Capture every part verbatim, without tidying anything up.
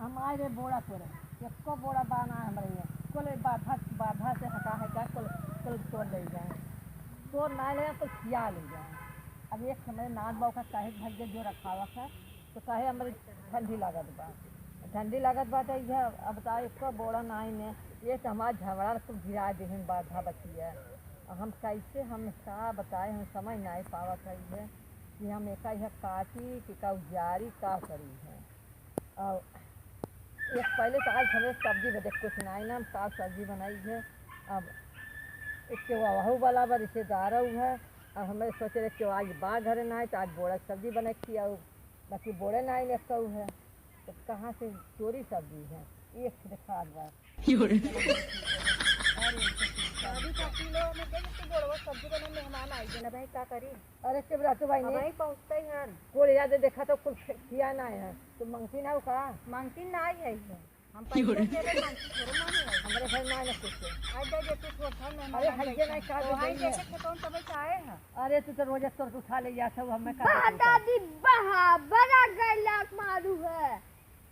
हम आए रे बोड़ा तोरे, एको बोड़ा बा ना हमरे ये। कुल बाधा, बाधा से हटा हटा कुल, कुल तोड़ ले जाए। तोड़ ना ले, कुल खिया ले जाए। अब एक समय नाथ बाबू का कहे भैया जो रखावा था, तो कहे हमरे ठंडी लागत बा। ठंडी लागत बा तो ये अब बताओ, एको बोड़ा ना आइने। ये तो हमार झगड़ा कुल गिरा देहन बाधा बचिया। अब हम कैसे, हम का बताए, हम समझ ना पावत है ये कि हम एका यह काटी कि का उजारी का करी है। और एक पहले तो आज हमें सब्जी बदे कुछ ना आइना, हम का सब्जी बनाई है। अब एक के वहू वाला बा, रिश्तेदार है, और हमें सोचे रहे कि आज बा घरे ना है तो आज बोड़ा के सब्जी बना के खियाऊ, बाकी बोड़े ना आइने कहू है। तो कहाँ से चोरी सब्जी है, एक से देखा बा। अरे, अभी तो किलो में दे दे, तू बोड़वा सब्जी बना, मेहमान आई गए ना भाई, का करी? अरे, चुप रह तू भाई, अब नहीं। भाई पहुँचते ही हन। कोल याद देखा तो कुल खिया ना है, तू मांगती ना हो का? मांगती ना आई है ये। हम पैसा दे रहे, मांगती थोड़ो मांगे है। हमारे घर ना है ना कुछ। आई दे दे, तू थोड़ा सा मेहमान अरे, आ हइये गए। नहीं, का तो दे भाई देंगे? जैसे खेतों तबे चाहे है। अरे, तू तो रोज तोड़ के उठा ले जाता हूँ, हमें का बा दे तू? दादी, बहा, बड़ा गैलाक मारू है।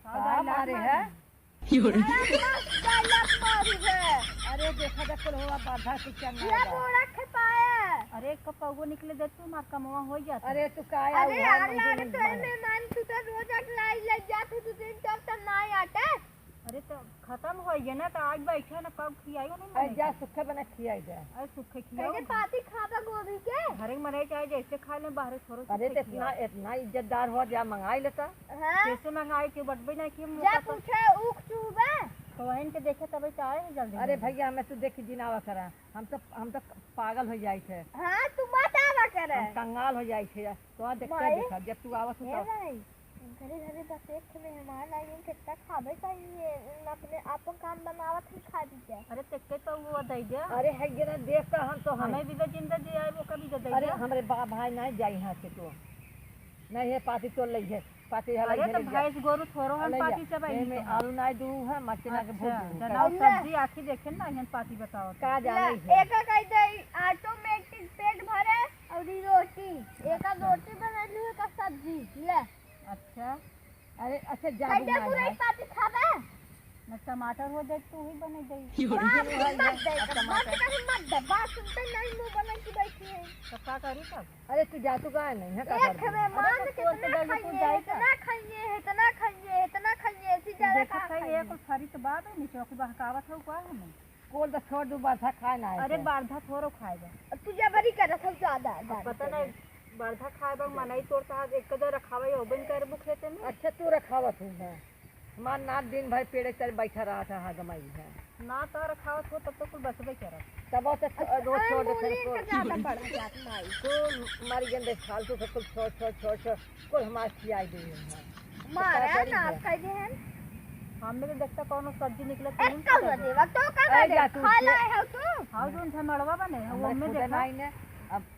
हाँ, का गैलाक मारे मारू है? है। अरे मस्त डायलॉग मारू है। अरे देखा जा कुल हुआ बाधा की चंगा ये बा। बोरा खेपाया। अरे कपौगो निकले दे तू, मार कमवा हो जाता। अरे तू का अरे आऊ है, यार, मंदिर लाने में तो है बंद। मेहमान, तू तो रोज अगलाई लग जात है, दो दिन तक तो ना आटे। अरे तो खत्म हो गया ना, तो आज बैठा ना, कब खियाई नहीं अरे मने जा के। सुखे बना खियाई दे। अरे सुखे खियाओ। कैसे पाती खाबा गोभी के? घरे में रह जाए, जैसे खा ले, बाहर छोड़ो, अरे सुखे तो इतना, खियाओ। इतना इज्जतदार हो, जा मंगाई लेता। हाँ? कैसे मंगाई के बटबे ना कि हम जा मौका पर पूछे, ऊख चूबे। तो वहन के देखे तबे तो आए हैं जल्दी अरे जल्दी। भैया, हमें तू देखी जिनावा करा, हम तो, हम तो पागल हो जाई थे। हाँ, तू मत आवा करे। हम कंगाल हो जाई थे, तो देखते माई। देखा, जब तू आवत हो ए तो। भाई, घरे घरे बस एक ठे मेहमान आई, कितना खाबे चाहिए, अपने आपन काम बनावत ही खा दी क्या? अरे तेके तो वो दे दे। अरे है ये ना, देख का हम तो हम। हमें भी दे, जिंदा जी आए, वो कभी दे दे अरे दे। हमरे बा-, भाई नहीं जाई यहाँ से तो। नहीं है, पाती तोड़ लई है, पाती हलाई अरे है, तो ले जा। भैंस गोरू थोड़ो हम ले जा। पाती चबाई एमे तो। आलू नाई दू है, मरचना के भूज अच्छा, दू। जना अल्लाह। सब्जी आखी देखे ना, यहाँ पाती बताओ तो। का जाने ले, है? एका कह दे, ऑटोमेटिक पेट भरे और ई रोटी, एका अच्छा। रोटी बना लू, एका सब्जी, ले। अच्छा। अरे अच्छा, जा कैसे बुझा पूरा भाई। पाती खाबे? न टमाटर हो जाए, तू ही बने दे। बाप रे, मत दे, अब मत टमाटर। कहीं मत दे, बात सुनते नहीं मुंह बना के बैठी है। तो का करी तब? अरे तू जा, तू का नहीं है, का एक करबे? हमें अरे मान तो तोर के कितना दे, तू खाइए, जाए का? इतना खाइए, इतना खाइए, इतना खाइए, ऐसी तू ज्यादा देखत का है, ये खाइए? कुल फरी तो बात है, नीचे की बहकावत हो का हमें? कोल तो छोड़ दू, बारथा खाए ना है अरे तो। बारथा थोड़ो खाए बा। अब तू जबरी करत हो ज्यादा, अब ज्यादा पता कर। नहीं, बारथा खाए बा, मनई तोर तो आज एक कदर रखावे, ओबन करबू खेते में। अच्छा तू रखावत हूँ मैं। हमार नात दिन भर पेड़े तले बैठा रहा था, हाँ, गमाई है। ना तो रखावत हो, तब तो कुल बचबे करत। तब तो छ-, अरे, रोज अरे, छोड़ देते बोलिए हैं, का ज्यादा बढ़ जात भाई। तू मर गए, देख, फालतू से कुल छोड़, छोड़, छोड़, छोड़, कुल हमार खियाई दे हैं। मारा तो का करी ना, है? कह दे हैं। हमने तो देखता कौनो सब्जी निकले, ए, तुम कौन तो देवा? तो का ए, दे? जा तू खा के लाए हो तू? हाँ, जोन से मड़वा बने, वो हमरे हमें खुदे देखा। नाई ने, अब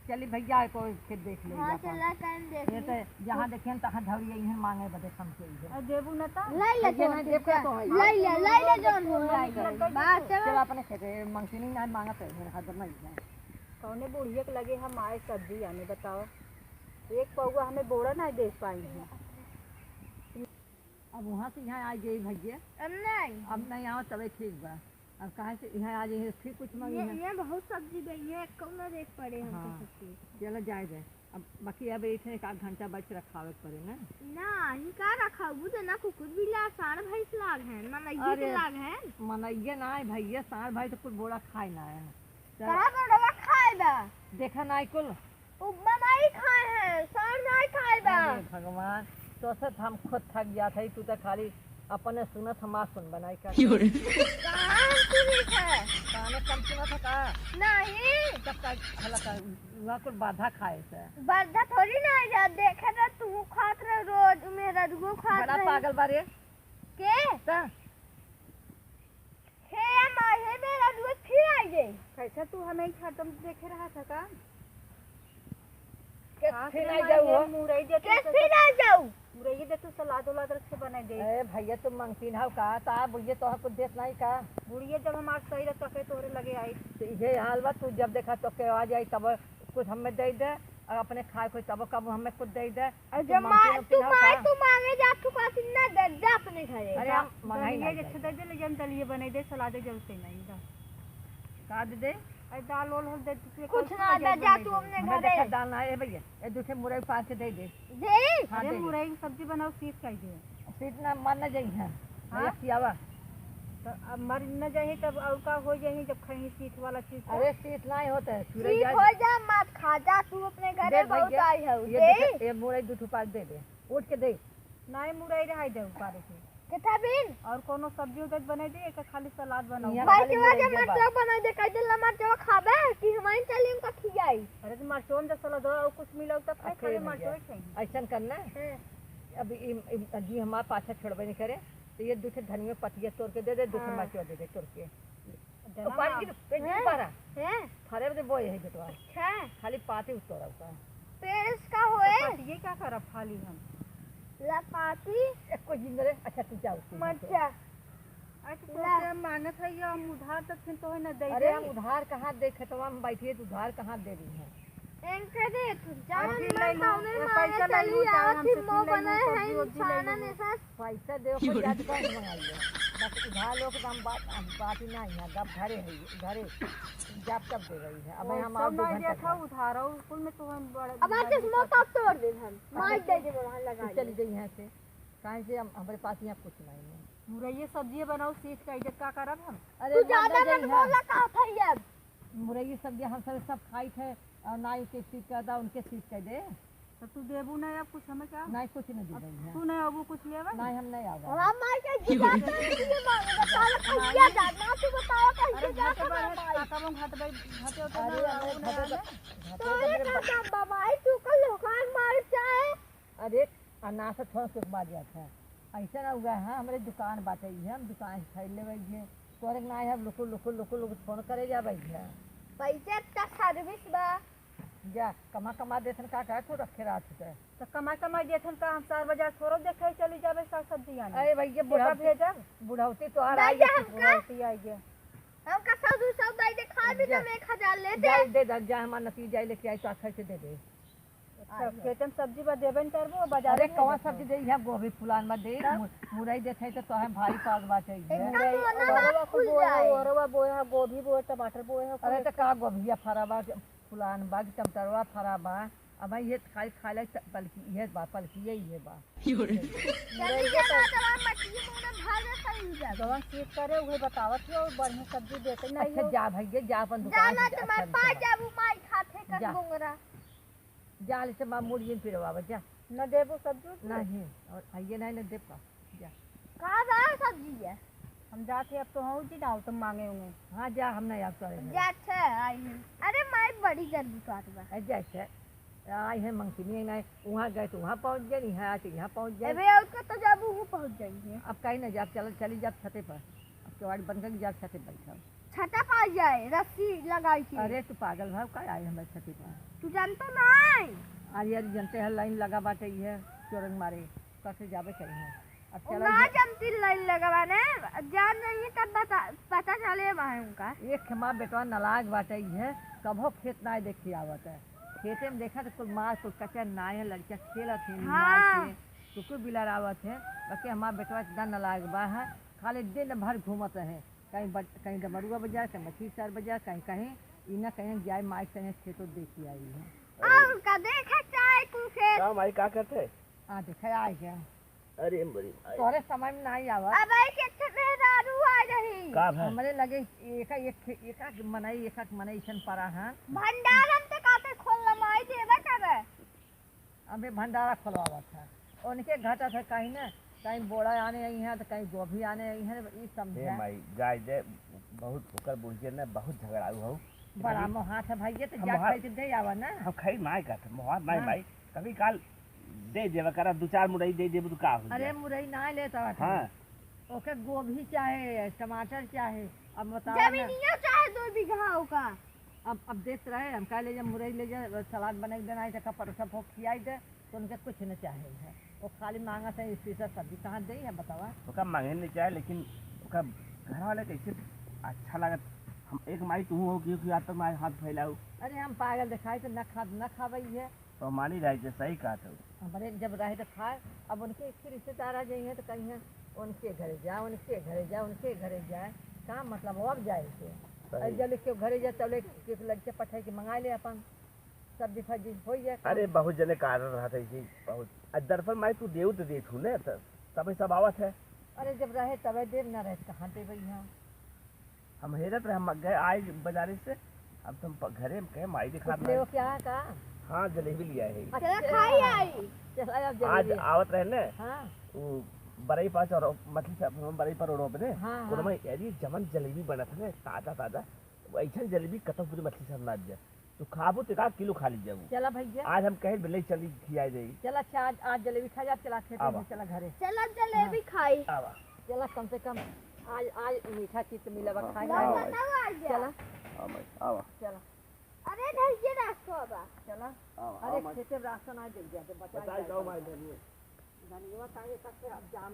चली भैया, कोई फिर देख ले हाँ, जाता। चला, कहीं देख ये ली। तो जहाँ देखे तहाँ धौरी यही है, मांगे बदे कम के ही है। अरे देबू न तो। लाई ले ये जोन ना से देखो क्या? तो है। लाई ले, लाई ले जोन हो, लाई ले। बात चला। चला अपने खेते, मंगती नहीं ना मांगत है, हर दम नहीं है। कौने बुढ़िया के लगे हम आए सब्जी आने, बताओ। एक पौवा हमें बोरा ना दे पाई है। अब वहाँ से यहाँ आ गई भैया। अब नहीं। अब नहीं आओ तबे ठीक बा। अब कहाँ से यहाँ आ गई है, फिर कुछ मांगी ये, है? ये बहुत सब्जी बा, ये कौन देख पड़े हमको हाँ। सब्जी। चलो जाए दे। अब बाकी अब एक, एक आध घंटा बैठ के रखावे के पड़े ना। ना, ही का रखाऊ, वो तो ना कुकुर बिला, साढ़ भैंस लाग है, मनइये के अरे, लाग है। मनइये ना है भैया, साढ़ भाई तो कुल बोरा खाए ना है। तो का बोरा खाए बा? देखा ना है कुल। उ मनई खाए हैं, साढ़ नाई खाए बा। अरे भगवान, तो से हम खुद थक जात है, तू तो खाली अपने सुनत हमार सुन बनाई का। क्यों रे? कहाँ हम सुनी है? काने कम सुनत है का? नहीं। तब का हला का, वहाँ कुल बाधा खाए से। बाधा थोड़ी ना है, जा देखे तो तू खात रहे रोज, मेरा दुगो खात बड़ा रहे। पागल बा रे। के? ता? हे माँ, हे मेरा दुआ फिर आ गई। कैसा तू हमें ही हरदम देखे रहा था का? के हाँ, फिर तो आ हमारे जाऊ ये हो? मुरई दे तू के तो फिर आ जाऊ? मुरई दे तू सलाद उलाद रख के बना दे। ए भैया, तुम मंगतीन हो का? ता बुढ़िया तोहर कुछ देत नहीं का? बुढ़िया जब हमार सही रहता के तोहरे लगे आई। तो ये हाल बा, तू जब देखा तो के आ जाई तब कुछ हमें दे दे, और अपने खाए कोई तब कब हमें कुछ दे दे। और तू जब मांगतीन माँ, उंगतीन तू हो माँ, का? तू मांगे जा, तू कहती ना दे, जा अपने अरे, हम मंगाई दलिया नहीं जे जाए। छुदा दे ले, जन दलिया बने दे, सलाद जल से नहीं दा। का दे दे? अरे, दाल ओल हल दे, तू कुछ कुछ ना ना दे, दे, जा दे तू दे। अपने हमें घरे। देखा दाल ना है भैया, ये दूठे मुरई पास के दे दे। दे? हाँ, अरे, दे दे। मुरई की सब्जी बनाओ, सीख कह दे। सीख ना, मर ना जाई है। हाँ? भैया, खियावा। तो अब मर न जाही, तब और का हो जाही, जब खाई सीख वाला चीज तो? अरे, सीख नहीं होता है, चुरई सीख जा। हो जा, मत खा जा, तू अपने घरे देख बहुत भैया, आई है, ये दे। दूठे, ये मुरई दूठे पास दे दे, उठ के दे। नहीं, मुरई रहाई दे ऊपर से। कितना बिन? और कोनो सब्जी उधर बने दे, एक खाली सलाद बनाओ। यहाँ खाली मरचवा जे मुरई बा। मरचवा बना दे, कह दे ला मरचवा खाबे कि हमारे चली उनका खियाई। अरे तो मरचवा में तो सलाद और कुछ मिला तब खाए, अखे खाली भैया, मरचवा ही खाई। ऐसन करना। हैं। अब ई, ई, जी हमार पाछा छोड़बे नहीं करे, तो ये दूठे धनिया पतिया तोड़ के दे दे, दूठे हाँ। मरचवा दे दे तोड़ के। जना और पानी ना। की पेट हैं? की पारा? हैं? फरे दे बोए है बेटवा। अच्छा। खाली पाती उतोड़ा का। पेड़ का होए? तो पाती ये क्या करब खाली हम? ला पाती। एको जिंदरे, अच्छा तू जाओ, तू मत जाओ। जा। अच्छा, ला। तोसे मांगत है, ये हम उधार तक फिर तो है ना दे अरे, दे। हम उधार कहाँ दे, खेतवा में बैठी है, तू उधार कहाँ दे रही है? एंकर दे, तू जान अभी मन ले लूं, तौने ये मांगे पैसा ले चली लूं, चाहे आवत हमसे ही फिर मो ले लूं, बनाए सब्जी है वब्जी ले इंसानन लूं। ऐसा। पैसा दे, ओकर जात कौन मंगाई है? बस उधार लोग हम बात, हम बात ही नहीं है, गप घरे है, घरे जाप तब दे रही है। अब ओए, हम सब और दो नहीं घंटा देखा, बाद। उधार और कुल में तो हम बड़े अब आज इस मौका तोड़ दे हम, मार दे दे वहाँ लगा तू चली दे। गई यहाँ से, काहे से हम, हमारे पास यहाँ कुछ नहीं है। मुरैये सब्जी बनाओ, सीख के इधर का करब हम? अरे तू मर ज्यादा ना मत जाइए। बोला का था ये? मुरैये सब्जी हम सब, सब खाई थे और ना इनके सीख कर दा, उनके सीख कर दे। तो तू देबू नहीं अब कुछ हमें क्या? नहीं, कुछ नहीं दे अब रही है। तू नहीं अबू कुछ लेवे? नहीं, हम नहीं आवे। हम माई के जिज्ञासा नहीं मांगे, बताओ कैसे नहीं। जा, ना तू बताओ कैसे अरे जा, घाटे तो बढ़े, मैं माई। काका वो घाट भाई, घाटे होते अरे ना, हमारे वो नहीं घाटे आवे। तो घाटे तो ये मेरे का बा- काम बा, माई, तू कल लोकान मार चाहे। अरे, अनाथ थोड़ा से मार जाता है। ऐसा ना हुआ है, हमारे दुकान बाटे ही है, हम दुकान से खरीद लेवे ही है। तोरे ना है, अब लुकुर, लुकुर, लुकुर, लुकुर फोन करे जावे ही है। पैसे का सर्विस बा। जा, कमा, कमा देथन का, का तू रखे रात के? तो कमा, कमा देथन का, हम चार बजे थोड़ा देखे चली जावे साग सब्जी आने। अरे भैया, देखा बुढ़ौती, भेजब। बुढ़ौती तो आ रही है। हमका? बुढ़ौती आई है। हमका सौ दो सौ दे दे, खा भी जा। तो हम एक हजार ले दे। जा, दे दे, जा, हमार नतीजा लेके आई तो आखिर से दे दे। अच्छा, खेतन सब्जी बा देबे न करबो, बाजार अरे, में कौन जाके। सब्जी दे? यहाँ गोभी फुलान बा दे, तब? मु-, मुरई देते तो तोहे भारी पाग बा चाहिए। इतना मुरई, तो ना ओरवा खुल बोए है, जाए। ओरवा बोए है, गोभी बोए, टमाटर बोए है, अरे, कुल तो का गोभिया फरा बा, फुलान बा, कि टमाटरवा फरा बा? अब ये खाई, खा ले, पलकी, ये बा, पलकी, ये, ये बा। जल्दी मुरई जा, के ना, तो मछली मुंह में भर दे, सही हो जाए। जवन चीज करे, उहे बतावत हो, और बढ़िया सब्जी देते नहीं अच्छा, हो। जा भैया, जा अपन जा दुकान ना, से, तुम्हारे अच्छा, पास जा। जाबू, माई खाते कर जा। गोंगरा। जा, ले से माँ मुर्गी पिरवावे, जा। न देबो सब्जी उब्जी? नहीं, और आइए नहीं, न देब का, जा। का बा सब्जी है? हम जाते अब तो हूँ जी ना, तुम मांगे होंगे। हाँ, जा, हम नहीं आप तोरे घर। जा, अच्छा, आई हूँ। अरे माई, बड़ी गर्मी काट बा। ए, जा, अच्छा, आई है मंगती नहीं, नहीं, वहाँ गए तो वहाँ पहुँच गए, यहाँ आके यहाँ पहुँच गए। अबे, और का तो जाबू, वो पहुँच जाएंगे। अब कहीं नहीं जाब, चल, चली जाब छते पर। अब केवाड़ी बंद करके जाब छते पर बैठा। छता पा जाए, रस्सी लगाई के। अरे, तू पागल भाव का आए हमारे छते पर? तू जानता नहीं? अरे, अरे, जनते हैं, लाइन लगा बाटे, ये चोरंग मारे, कैसे जाबे चाहिए? अब ओ चला ना जा। जनती लाइन लगा बा ने, जान नहीं तब बता, पता चले बा उनका। एक हमार बेटवा नालायक बाटे, ये कभो खेत ना देखे आवत है। खेते में देखा तो कुल मार, कुल कचर नाय है, लड़कियां खेलत हैं, हाँ। नाय के, कुकुर बिलार आवत है, बाकी हमार बेटवा इतना नालायक बा है, खाली दिन भर घूमत है। कहीं बट-, कहीं डमरुआ बजा, कहीं मछली चार बजा, कहीं, कहीं, ई ना कहीं जाए माई संगे खेतो देखी आई है। और का देखे चाहे कुल खेत। का माई का करते है? आ देखे आई है। अरे बड़ी माई। तोरे समय में ना आई आवा। अब आई के अच्छे मेहरारू आ रही। का भा? हमरे लगे एक, एक, एक, एक मनई, एक, एक मनई इसन परा है। भंडारन तो काते खोल लमाई देवे करे। अबे भंडारा खोलवावत है, उनके घटत है कहीं ना, कहीं बोड़ा आने आई है तो कहीं गोभी आने आई है, ई समझे। हे माई, जाए दे, बहुत ओकर बुढ़िया ने बहुत झगड़ाऊ हो। बड़ा मोहात है भैया, तो हम जा मोहात, खाई के दे आवा ना। हम खाई ना कहते, मोहात नहीं हाँ। माई, कभी काल दे देवा करा, दो चार मुरई दे देबू तो का हो अरे जाए? मुरई ना लेता था। हाँ। ओके गोभी चाहे, टमाटर चाहे, अब बताओ ना। जमीनिया चाहे दो बीघा ओका। अब, अब देत रहे, हम कह ले जा मुरई ले जा, सलाद बना के देना है, तो परोसा भोग खियाई दे, तो उनके कुछ न चाहे है। वो खाली मांगत है, स्पेशल सब्जी कहाँ दे है, बतावा? ओका मांगे नहीं चाहे, लेकिन ओका घर वाले कैसे अच्छा लागत। हम एक माई तू हो कि, कि आप तो माई हाथ फैलाऊ। अरे हम पागल दिखाई तो न खा, न खावे ही है। तो मानी रहे जे सही कहत हो। हमारे जब रहे तो खाए, अब उनके एक रिश्तेदार आ जाइए तो कहीं है, उनके घरे जा, उनके घरे जा, उनके घरे जा, का मतलब अब जाए के? सही। अरे जब केहू घरे जा, तब ले केहू लड़के पठाई के मंगाए ले अपन, सब्जी फब्जी होइ जाए काम। अरे बहुत जने कारण रहत है जी, बहुत। आ दरअसल माई तू देऊ तो देत हूँ ना, तो तबे सब आवत है। अरे जब रहे तबे देब, ना रहे तो कहाँ देबै हम? हम हेरत रहे, हम गए आए बाजारे से, अब तुम प-, घरे हम कहे माई दिखा कुछ लेओ क्या का? हाँ, जलेबी लिया है। अच्छा। चला खाई आई। चला अब आज जलेबी। आवत रहे ने, हाँ। वो बरई पास और मछली शॉप, हम बरई पर रोड पे ने, हाँ, हाँ। ओनमा यार ये जमन जलेबी बनत है ना, ताजा ताजा, वो ऐसन जलेबी कतौ पूरी मछली शॉप ना दिया। तू खाबू तो एक आध किलो खा लीजिए वो। चला भैया। आज हम कहे बिल्ले चली खियाई देगी। चला अच्छा, आज, आज जलेबी खा जा, चला खेते आवा। में, चला घरे। चला जलेबी हाँ। खाई। आवा। चला कम से कम आज, आज मीठा चीज तो मिला बा, हाँ, खा हाँ, जा। बताओ आ गया। चला। हाँ भाई, आवा। चला। अरे धैर्य रास्ता बा। चला। आवा, अरे आवा, खेते में रास्ता ना दे गया, तो बचा बताई जाए जाओ चला। भाई धनिया। धनिया काहे तक से अब जाम